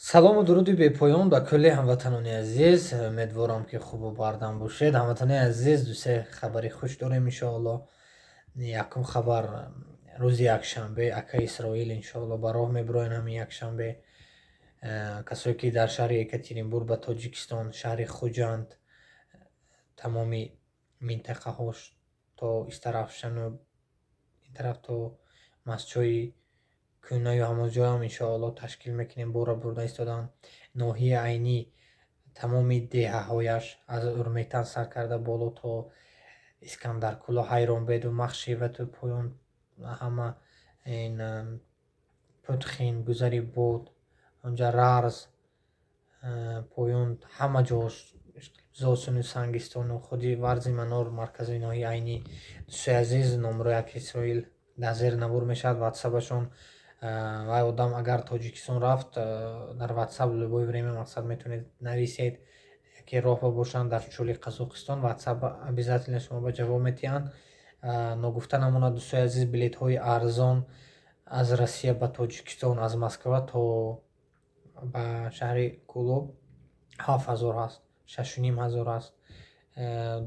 Салому дуруди бепоён ба кулли ҳамватанони азиз. Умедворам, ки хубу бардам бошед. Ҳамватанони азиз, дусе хабари хуш дорем, иншоалло. Якум хабар: рӯзи якшанбе ака Исроил, иншоалло, ба роҳ мебироянд ҳамин якшанбе. Касое ки дар шаҳри Екатеринбург, ба Тоҷикистон, шаҳри Хуҷанд, тамоми минтақаҳош, то Истаравшану ин тараф, то Мастчои Кӯнаю ҳамон ҷоям, иншоалло, ташкил мекунем. Бора бурда истодаанд. Ноҳияи Айнӣ, тамоми деҳаҳояш, аз Урметан сар карда боло то Искандаркӯлу, Ҳайронбеду Махшевату поён, ҳама ин Путхин, Гузари Бод, онҷа Рарз, поён, ҳама ҷош, Зосуну Сангистону худи Варзи Манор, маркази ноҳияи Айнӣ. Дӯстои азиз, номерои ака Исроил дар зери навор мешавад, ватсапашон. Вай одам агар Тоҷикистон рафт, дар ватсап любое время, мақсад, метавонед нависед. Яке роҳба бошанд дар чӯли Қазоқистон, ватсап обязательно шумо ба ҷавоб медиҳанд. Ногуфта намонад, дӯстои азиз, билетҳои арзон аз Россия ба Тоҷикистон, аз Москва то ба шаҳри Кӯлоб 7000 аст, 6500 аст.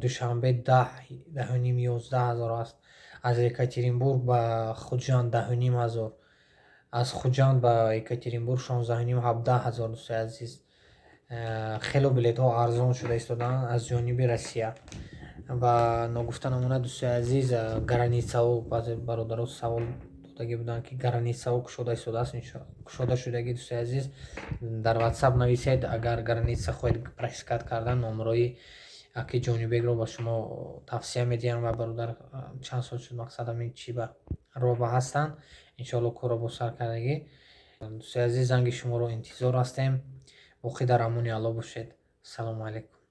Душанбе 10, 10,5, 11 000 аст. Аз Екатеринбург ба Хуҷанд 10,500, аз Хуҷанд ба Екатеринбург 16,5, 17 000. Дӯстои азиз, хело билетҳо арзон шуда истодаанд аз ҷониби Россия. Ва ногуфта намонад, дӯстои азиз, границаҳо, баъзе бародаро савол додагӣ буданд, ки границаҳо кушода истодааст, кушода шудагӣ. Дӯстои азиз, дар ватсап нависед, агар граница хоҳед просекать кардан, номерои аки Ҷонибекро ба шумо тавсия медиҳам. Ва бародар чанд сол шуд, мақсад, ҳамин чи ба роҳба ҳастанд, иншоалло, корро бо сар кардагӣ. Дӯстои азиз, занги шуморо интизор ҳастем. Боқӣ дар амони Аллоҳ бошед. Салому алайкум.